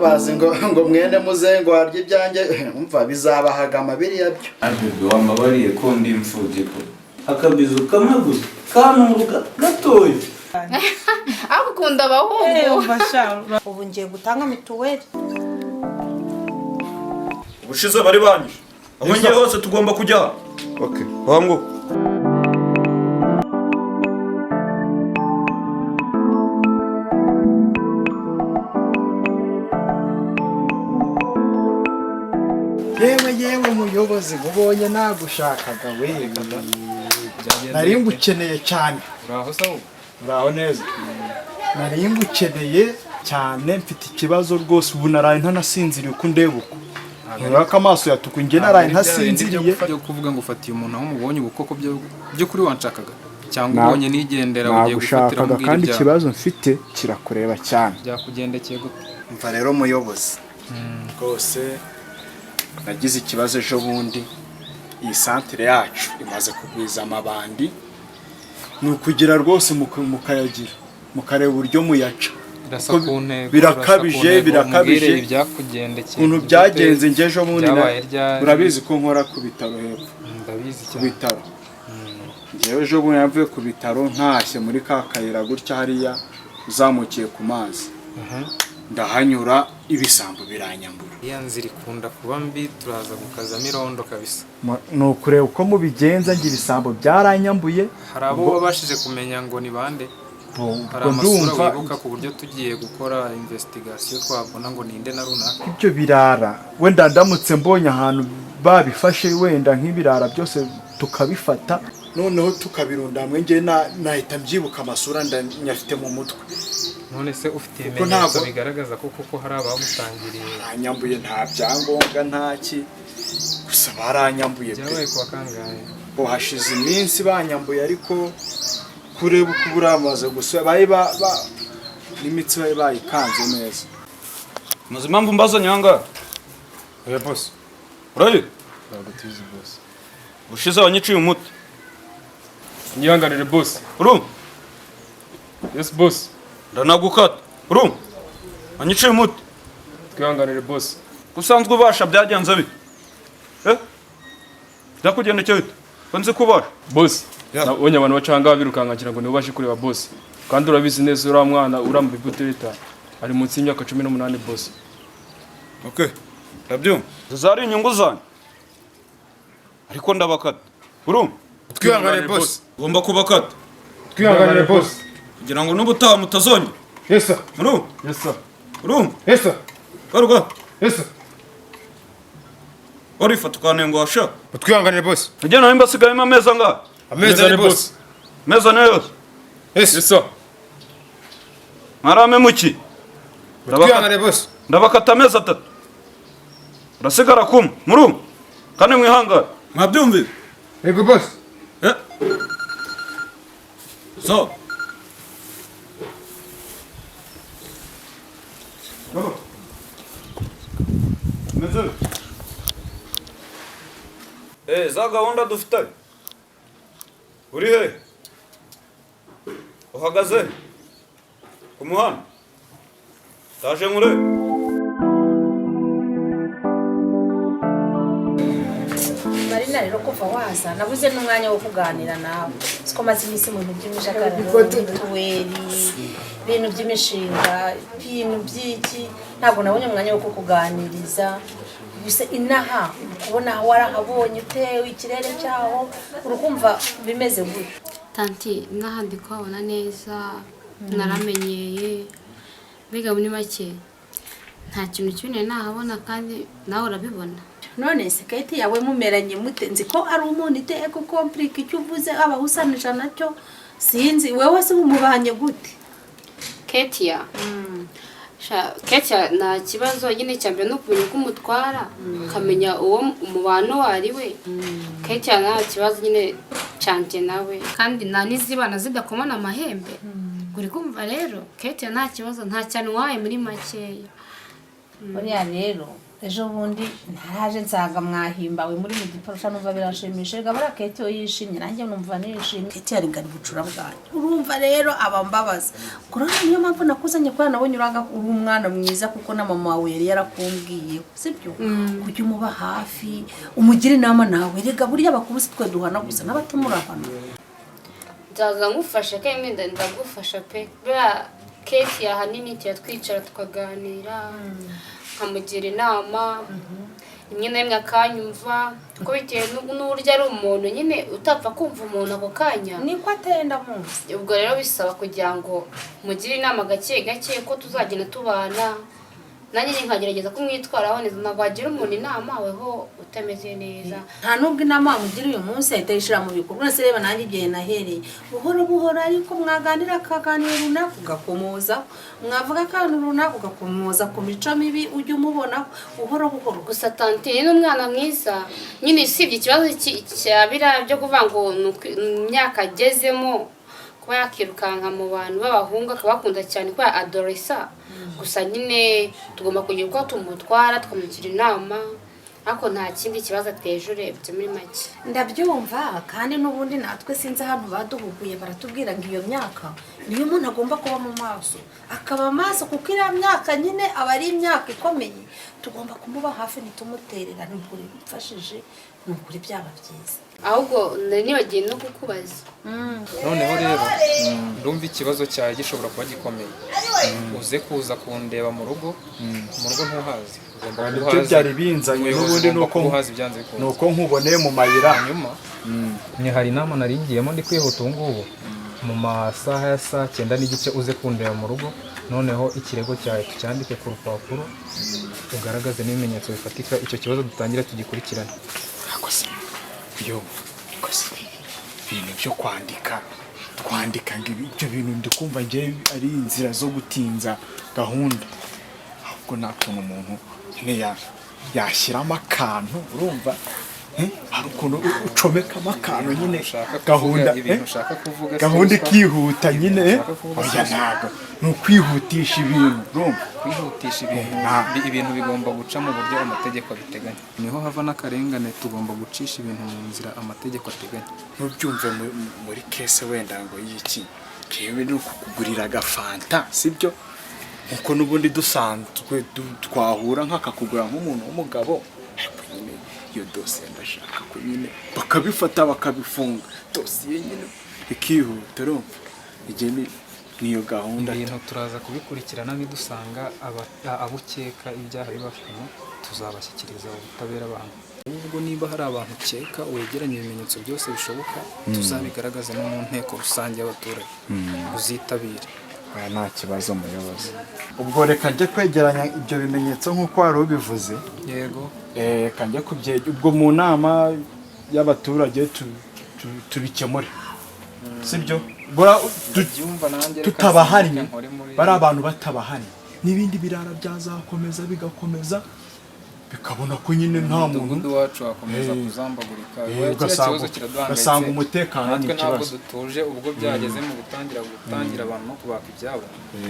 Bazi ngo mwene muze ngo warya ibyanjye, umva bizabahagama biriya byo. Ariko wambabariye ko ndi imfubyi ko Akabizu kamwe gusa kanunguka gatoya. Ariko ukunda abahungu. Ubu ngiye gutanga mituweli. Ubushize bari banyishe. Aho ngiye hose tugomba kujya. Okay. Wangu. Yewe yewe muyobozi, mubonye nagushakaga we, nari ngukeneye cyane. Uraho sawa. Uraho neza, nari ngukeneye cyane, mfite ikibazo rwose. Ubu naraye ntanasinziriye, uko ndeba uko ntureba ko amaso yatuku, njye naraye ntasinziriye. Byo kuvuga ngo ufatiye umuntu aho umubonye ubukoko byo kuri wanshakaga cyangwa ubonye nigendera ugiye gufatira Nagushakaga mbwira kandi ibyawe. ikibazo mfite kirakureba cyane. Byakugendekeye gute? Mva rero muyobozi, rwose nagize ikibazo ejo bundi. Iyi santire yacu imaze kugwiza amabandi, ni ukugira rwose mukayagira mukareba uburyo muyaca. Birasa Ko ku ntego. birakabije, Urasa ku ntego, birakabije. umbwire ibyakugendekeye. Ukuntu Gute? byagenze, njye ejo bundi Byabaye ryari? Urabizi ko nkora ku bitaro hepfo. Ndabizi Ku cyane. bitaro. Njyewe ejo bundi navuye ku bitaro ntashye muri ka kayira gutya hariya uzamukiye ku mazi, ndahanyura ibisambo biranyambura. Iya nzira ikunda kuba mbi, turaza gukazamo irondo kabisa. Ni ukureba uko mubigenza, njye ibisambo byaranyambuye. Hari abo wabashije kumenya ngo ni bande? Hari Ubwo amasura ndumva wibuka ku buryo tugiye gukora investigation twabona ngo ninde na runaka? Ibyo birara wenda ndamutse mbonye ahantu babifashe, wenda nk'ibirara byose tukabifata noneho tukabirunda hamwe, njye nahita mbyibuka, amasura ndanyafite mu mutwe. None se ufite Kuko ibimenyetso ntabwo- bigaragaza ko koko hari abagutangiriye? Baranyambuye, nta byangombwa, nta ki, gusa baranyambuye pe. Byabaye kuwa kangahe? Bo hashize iminsi banyambuye, ariko kureba uko buramaze gusa bari n'imitsi bari bayikanze neza. Muzi impamvu mbazanye aha ngaha? Oya boss. Urabizi? Ntabwo tuzi boss. Ubushize wanyiciye umuti. Nyihanganire boss. Urumva? Yes boss. Ndanagukata. Urumva? Wanyiciye umuti. Twihanganire boss. Usanzwe ubasha, byagenze bite? Eh? Byakugendekeye bite? Ko nzi ko ubasha. Boss, nabonye abantu baca ahangaha birukanka ngira ngo nibo baje kureba boss, kandi urabizi neza uriya mwana uriya mu bibutereta ari munsi y'imyaka 18 boss. Okay. Ndabyumva. Zari inyungu zanyu. Ariko ndabakata. Urumva? Twihanganire boss. Ugomba kubakata. Twihanganire boss. Kugira ngo n'ubutaha mutazongera. Yes sir. Urumva? Yes sir. Urumva? Yes sir. Garuka. Yes sir. Warifata ukantenguha sha. Twihanganire boss. Ujye nawe mbasigayemo amezi angahe? Amezi ane boss. Amezi ane yose. Yes sir. Mwarame muki? Twihanganire boss. Ndabakata amezi 3. Urasigara kumwe. Murumva? Kandi mwihangane. Mwabyumvise? Yego boss. Eh? So. Meze. Eh, za gahunda dufitanye. Uri he? Uhagaze? Ku muhanda? Ndaje nkurebe. Marina, rero kuva waza nabuze n'umwanya wo kuganira nawe, siko maze iminsi mu bintu by'imijagararo, mituweli, ibintu by'imishinga, ibintu by'iki, ntabwo nabonye umwanya wo kukuganiriza. Gusa inaha kubona warahabonye ute? Ikirere cyaho urukumva bimeze gute? Tanti, n'ahandi kuhabona neza, naramenyeye. Mbega muri make nta kintu kinini nahabona, kandi nawe urabibona. None se Kate yawe mumeranye mute? Nzi ko ari umuntu iteye ko komplika, icyo uvuze aba usanisha nacyo. Sinzi wewe se umubanye gute? Ketia. Sha, Ketia nta kibazo nyine. Cya mbere ni ukumenya uko umutwara, ukamenya uwo umubano uwo ari we. Ketia nta kibazo nyine cyanjye nawe, kandi nta n'izibana zidakomana amahembe. Uri kumva rero, Ketia nta kibazo, nta cyane waye muri makeya. Buriya rero Ejo bundi ntaraje nsanga mwahimbawe muri mu giporosha, numva birashimisha. Rega buriya Keti iyo yishimye nanjye numva nishimye. Keti yarigana ubucura bwanjye, urumva rero aba mbabaza. Kurana niyo mpamvu nakuzanye, kubera nabonye uranga uri umwana mwiza, kuko na mama wawe yari yarakumbwiye, sibyo? Kujya umuba hafi, umugira inama nawe. Rega buriya bakuru si twe duhana gusa, n'abatumurahana. Nzaza ngufasha kandi ndagufasha pe. Buriya Keti ahanini tujya twicara tukaganira, nkamugira inama rimwe na rimwe akanyumva, kuko bitewe n'uburyo ari umuntu nyine utapfa kumva umuntu ako kanya. Niko ateye, ndamuzi. Ubwo rero bisaba kugira ngo mugire inama gake gake ko tuzagenda tubana, nanjye nyine nkagerageza kumwitwaraho neza. Ntabwo wagira umuntu inama weho utameze neza. Nta nubwo inama wamugira uyu munsi ahita yishyira mu bikorwa. None reba nanjye igihe nahereye buhoro buhoro, ariko mwaganira akaganiro runaka ugakomozaho, mwavuga akantu runaka ugakomoza ku mico mibi ujya umubonaho buhoro buhoro. Gusa tante ni umwana mwiza nyine, usibye ikibazo cya biriya byo kuvuga ngo ni imyaka agezemo kuba yakirukanka mu bantu b'abahungu akabakunda cyane kubera adolesa. Gusa nyine tugomba kugira uko tumutwara, tukamugira inama, ariko nta kindi kibazo ateje urebye muri make. Ndabyumva, kandi n'ubundi natwe sinzi ahantu baduhuguye, baratubwira ngo iyo myaka niyo umuntu agomba kuba mu maso, akaba maso, kuko iriya myaka nyine aba ari imyaka ikomeye. Tugomba kumuba hafi, ntitumuterera. Ni ukuri mfashije, ni ukuri byaba byiza. Ahubwo nari nibagiwe no kukubaza. Noneho rero ndumva ikibazo cyawe gishobora kuba gikomeye. Uze kuza kundeba mu rugo. Mu rugo ntuhazi, ugomba kuba Nibyo uhazi. byari binzanye. Umuyobozi N'ubundi ugomba nuko kuba uhazi byanze bikunze. Nuko nkuboneye mu mayira. Hanyuma ni hari inama nari ngiyemo, ndi kwihuta ubu ngubu. Mu masaha ya 9:30 uze kundeba mu rugo, noneho ikirego cyawe tucyandike ku rupapuro, ugaragaze n'ibimenyetso bifatika, icyo kibazo dutangire tugikurikirane. Yo, gusa ibintu byo kwandika twandika ngo ibyo bintu ndikumva ngewe ari inzira zo gutinza gahunda. Ahubwo nta kuntu umuntu nyine yashyiramo akantu, urumva? Hari ukuntu ucomekamo akantu nyine gahunda Ibintu ushaka kuvuga si gahunda ruswa. ikihuta nyine. Ibintu ushaka kuvuga si Oya, ruswa. ntabwo ni ukwihutisha ibintu, urumva? Kwihutisha ibintu, ibintu bigomba guca mu buryo amategeko abiteganya, niho hava n'akarengane. Tugomba gucisha ibintu mu nzira amategeko ateganya. Ntubyumve muri case wenda ngo y'iki kewe ni ukukugurira agafanta, sibyo? Nkuko n'ubundi dusanzwe twahura nk'akakugura nk'umuntu w'umugabo, ariko nyine iyo dosiye ndashaka ko nyine bakabifata bakabifunga, dosiye nyine ikihuta, urumva? Igihe niyo gahunda. Ibintu turaza kubikurikirana, nidusanga abo ukeka ibyaha bibafitemo tuzabashyikiriza ubutabera. Abantu ahubwo niba hari abantu ukeka, wegeranye ibimenyetso byose bishoboka, tuzabigaragaze no mu nteko rusange y'abaturage, uzitabire. Oya, nta kibazo muyobozi. Ubwo reka njye kwegeranya ibyo bimenyetso nk'uko wari ubivuze. Yego. Reka njye kubyegera, ubwo mu nama y'abaturage tubikemure, sibyo? Bora Ndabyumva nanjye, reka tutabahannye, nsimbuke nkore muri- bari abantu batabahannye, n'ibindi birara byazakomeza bigakomeza bikabona ko nyine nta muntu. Umudugudu wacu wakomeza kuzambagurika. Oya, kiriya kibazo kiraduhangayitse. Ugasanga umutekano ni Natwe ntabwo ikibazo. dutuje. Ubwo byageze mu gutangira abantu no kubaka ibyabo,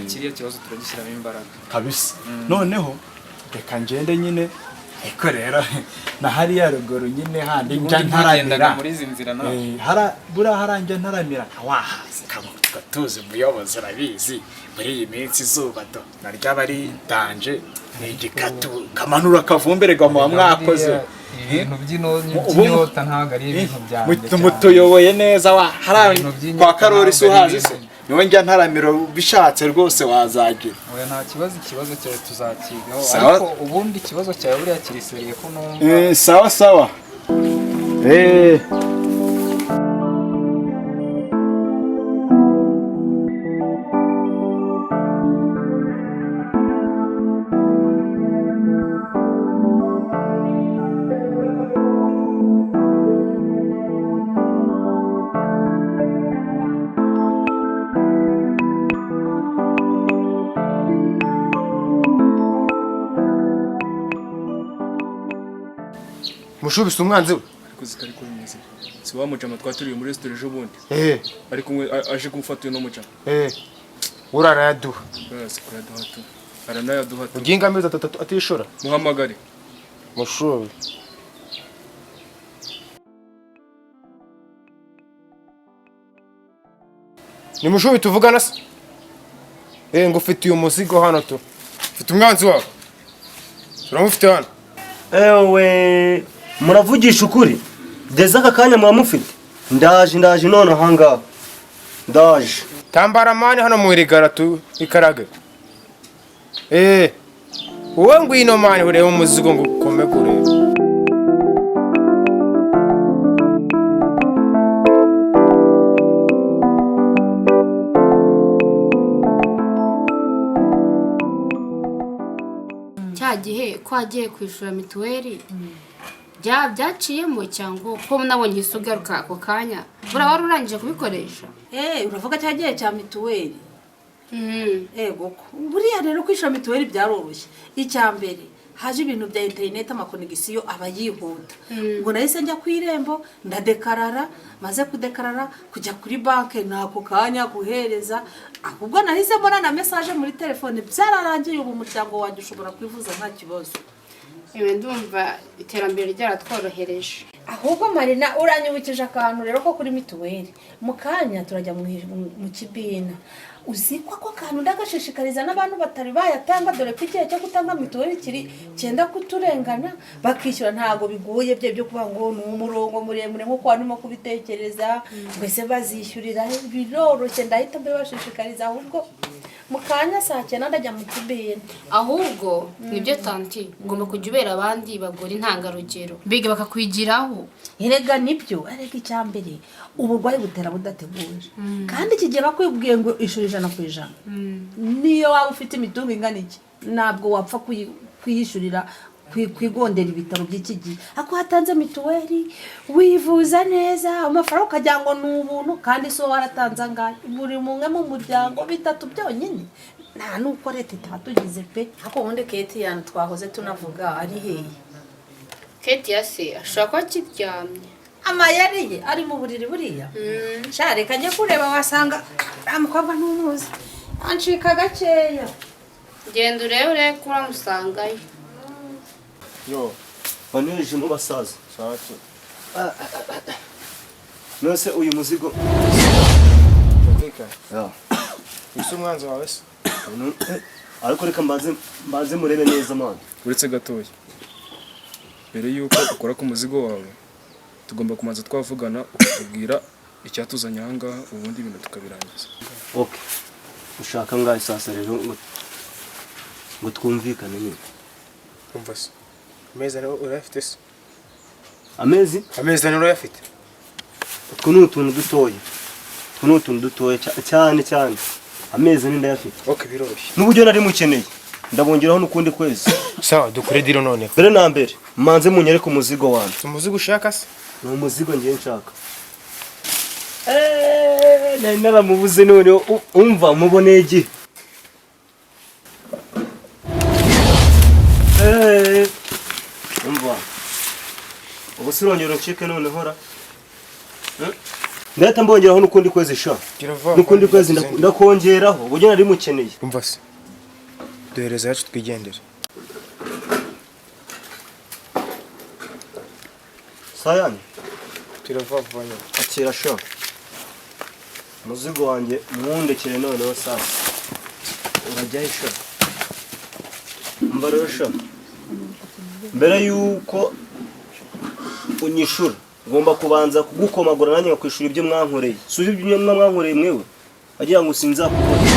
kiriya kibazo turagishyiramo imbaraga. Kabisa. Noneho reka ngende nyine, ariko rero na hariya ruguru nyine handi njya Ubundi ntagendaga ntaramira. muri izi nzira nawe. Buriya haranjya ntaramira wahazi tuzi umuyobozi, urabizi muri iyi minsi izuba do naryo aba ari danje, ni igikatu kamanura akavumbere muba mwakoze. Ibintu by'inyota ntabwo ari ibintu byanjye cyane. Mutuyoboye neza wa hariya Ibintu by'inyota kwa Karori si ntabwo ari uhazi se? Niwe njya ntaramira, bishatse rwose wazagira. Oya, nta kibazo, ikibazo cyawe tuzakigaho. Sawa. Ariko ubundi ikibazo cyawe buriya kiriseriye ko numva. Sawa sawa. Mushubise umwanzi we. Ariko zitari ko bimeze, si wa mujama twaturiye muri resitora ejo bundi? Eh. Ari kumwe aje kumufata uyu mujama. Eh, urarayaduha. Urazi kuraduha tu, aranayaduha tu. Uginga amezi 3 atishura. Muhamagare. Mushubi. Ni Mushubi tuvugana se? Eh, ngo ufite uyu muzigo hano tu. Ufite umwanzi wawe. Turamufite hano. Ewe, muravugisha ukuri? Deze aka kanya muba mufite? Ndaje, ndaje none ahangaha. Ndaje. Tambara mani hano mu irigara tu ikarage. Eh. Wowe ngwino mani urebe umuzigo ngo ukome kureba. Cya gihe ko wagiye kwishyura mituweli byaciyemo cyangwa ko nabonye isi ugaruka ako kanya, buriya wari urangije kubikoresha? Eh, uravuga cya gihe cya mituweli? Ego ko buriya rero kwishyura mituweli byaroroshye. Icya mbere haje ibintu bya interineti, amakonegisiyo aba yihuta. Ubwo nahise njya ku Irembo ndadekarara, maze kudekarara kujya kuri banki ni ako kanya guhereza. Ahubwo nahise mbona na mesaje muri telefone, byararangiye. Ubu umuryango wanjye ushobora kwivuza nta kibazo. Ibi ndumva iterambere ryaratworohereje. Ahubwo Marina, uranyibukije akantu rero ko kuri mituweli. Mu kanya turajya mu kibina. Uzi ko ako kantu ndagashishikariza n'abantu batari bayatanga, dore ko igihe cyo gutanga mituweli kiri cyenda kuturengana, bakishyura. Ntabwo bigoye bye byo kuvuga ngo ni umurongo muremure nk'uko warimo kubitekereza, mbese bazishyurira he? Biroroshye, ndahita mbibashishikariza. Ahubwo mu kanya saa 9 ndajya mu kibina. Ahubwo nibyo tanti, ugomba kujya ubera abandi bagore intangarugero, mbega bakakwigiraho. Erega nibyo, erega icya mbere uburwayi butera budateguje, kandi iki gihe bakwibwiye ngo ishuri 100%, niyo waba ufite imitungo ingana iki ntabwo wapfa kuyishyurira kwigondera ibitaro by'iki gihe. Ako hatanze mituweli wivuza neza, amafaranga ukagira ngo ni ubuntu, kandi si wowe waratanze angahe, buri umwe mu muryango bitatu byonyine. Nta nuko leta itatugize pe. Ariko ubundi Keti yantu twahoze tunavuga ari hehe? Keti ya se ashobora kuba akiryamye. Amayeri ye ari mu buriri buriya. Sha reka njye kureba, wasanga uriya mukobwa ntumuzi ancika gakeya. Genda urebe, urebe ko uramusangayo. Yo, banyereje mu basaza. Nose uyu muzigo. Tumvikane. Ya. Ese umwanzi wawe se? Ariko reka mbanze murebe neza mwana. Uretse gatoya, mbere yuko ukora ku muzigo wawe tugomba kubanza twavugana, ukatubwira icyatuzanye aha ngaha, ubundi ibintu tukabirangiza. Okay. Ushaka ngahe sasa rero ngo twumvikane nyine? Umva se. Amezi ane urayafite se? Amezi? Amezi ane urayafite? Utwo ni utuntu dutoya. Utwo ni utuntu dutoya cyane cyane. Amezi ane ndayafite. Okay, biroroshye. N'uburyo nari mukeneye, ndabongeraho n'ukundi kwezi. Sawa, dukore deal noneho. Mbere na mbere, manze munyereke umuzigo wanjye. Umuzigo ushaka se? Ni umuzigo ngiye nshaka. Nari naramubuze noneho, umva muboneye igihe. Umva. Ubu si urongera uncike noneho ra? Ndahita mbongeraho n'ukundi kwezi sha. Gira vuba, N'ukundi vuba, kwezi tuzende. ndakongeraho, uburyo nari mukeneye. Umva se. Duhereza yacu twigendere. Sayani. Gira vuba vuba nyine. Akira sha. Umuzigo wanjye mwundekere noneho sasa. Urajya he sha? Umva rero sha. Mbere yuko unyishura ngomba kubanza kugukomagura nanjye ngakwishura ibyo mwankoreye. Si ibyo mwankoreye mwewe? Wagira ngo sinzakubona.